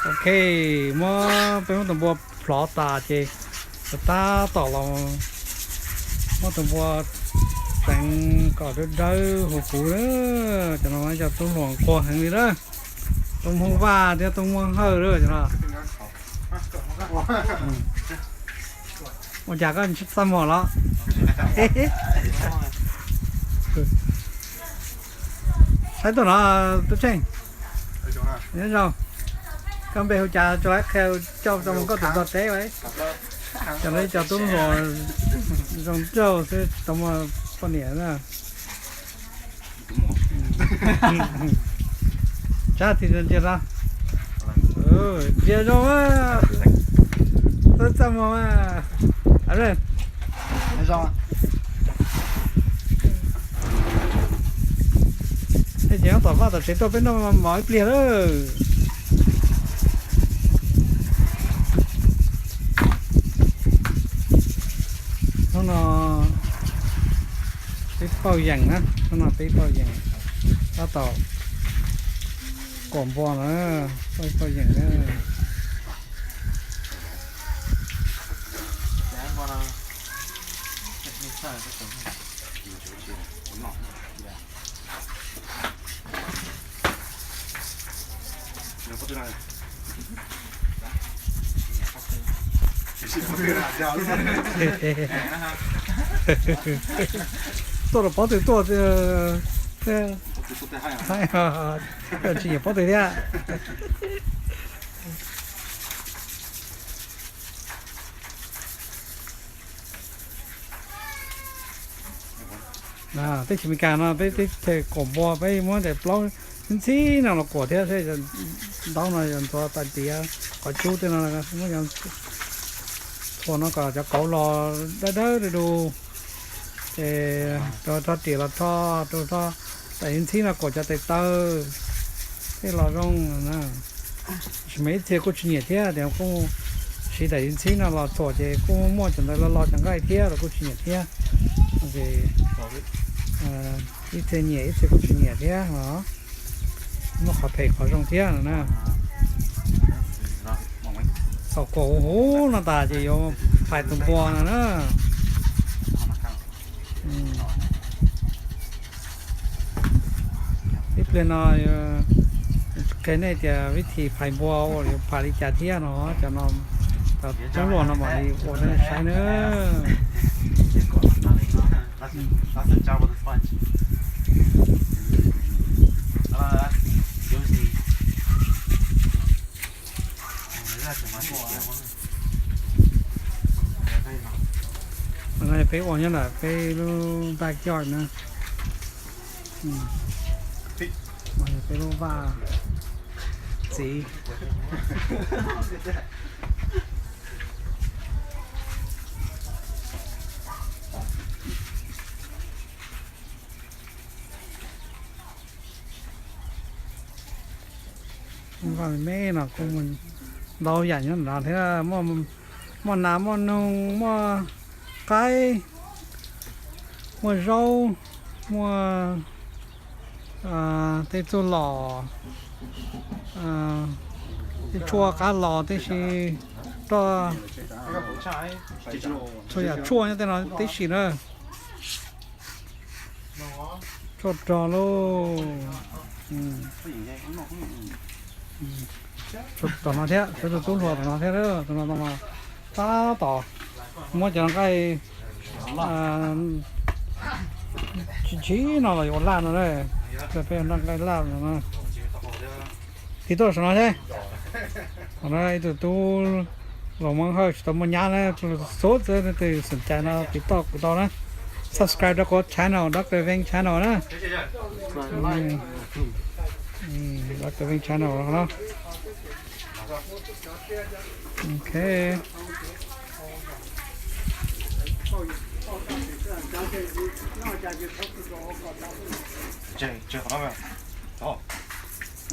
Ok, muab, peb muab tus npua plhov tas ces tab tom los muab tus npua tseev kom dawb dawb huv huv na. Cov no cov tub hluas nquag heev li na. Tub Hmoob Vaj thiab tub Hmoob Hawj na cov no. Ua cas koj txaj muag los? Saib tuaj no, Tub Tsheej. Nyob zoo. Koj npe hu cas, tso qhia coj tau mus koj tus npua teb. Cov no cov tub hluas zoo nraug xwb, tsis tau muaj poj niam na. Tsab tis ntsia no. Ntsia zoo, txaj muag mas. Tej ces nyob tom vaj tom tsev tuaj peb noj mov ib pliag lawm. Hnub no peb pauj yeem na, hnub no peb pauj yeem, tab tom kom npua na, pauj pauj yeem na. Tuaj rau pob tw tuaj thiab, tsis nyiam pob tw thiab. Teb chaws Amelikas no peb teb chaws kuam npua, peb muab daim plaub ntxhib no los kuam thiab, ntaub no yog ntxuav tais diav qhov cub tej no, muab txhuam no kom cov kauv los dawb dawb du du, ces rau rho riam los rho, rau rho daim ntxhib no kuam cov tais taw tej los zoo. Tab sis mas ib txhia kuj tsis nyiam thiab, tias kuj siv daim ntxhib no los txhuam ces kuj muaj cov ntawd los los cov nqaij thiab los kuj tsis nyiam thiab. Ib txhia nyiam ib txhia kuj tsis nyiam thiab os. Muaj qhov phem qhov zoo thiab no na. Thaum kuam huv huv no tas ces yuav phais tus npua no na. Ib pliag no qhia nej tias vib thim phais npua ua yuav phais li cas thiab no, cov no, cov tub hluas no mam li ua rau nej saib na. Peb ua nyob ntawm peb lub backyard na. Peb lub vaj txiv. Vaj me me no kuj muaj ntau yam nyob nrad thiab, muaj nas muaj noog muaj qaib, muaj zaub, muaj tej txuj lom, tej tshuaj qab los tib si, roj, txhua yam tshuaj nyob tej no tib si na. Tshuaj rog lauj. Tom no thiab, sawv tus tub hluas tom no thiab, tus no tab tom muab cov nqaij tsis tsis no los yuav ua laj no, peb noj nqaij laj no. Tiv tuaj saum no thiab. Ib tug tub hluas Hmoob Hawj tsis tau muaj nyab na, xub txwb, leej twg xom cai no tiv toj kuv tau na. Subscribe rau kuv channel, Doctor Veng channel na. Doctor Veng channel no. Ok.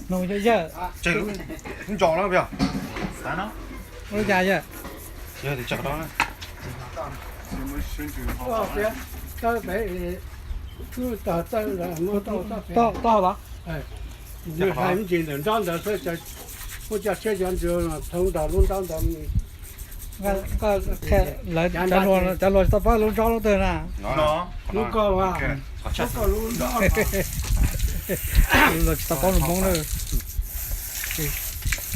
Nug yawg, yawg. Ua li cas yawg? Tau los? Nws hais me ntsis ntawm nrob ntawd xwb, Muab cov siab cov ntsws txhoov ntawm lub ntaub ntawd. Cov hluas tsis tau paub lub ntaub lub twg na. Lub ko, lub tsis tau paub lus Hmoob na.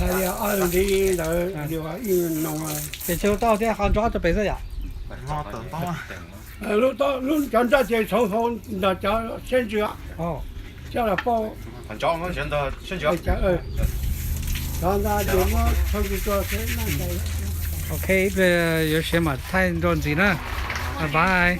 Ob li ntawd, ces tsis tau thiab, ho ntsob rau pem xwb yom. Cov nroj ces txhoov hauv ntawm cov siab ntsws coj los pauj. Cov ntawd ces muab txhoov tsis tau. Ok, ib pliag yuav siav mam thaij nroj ntxiv na. Bye bye.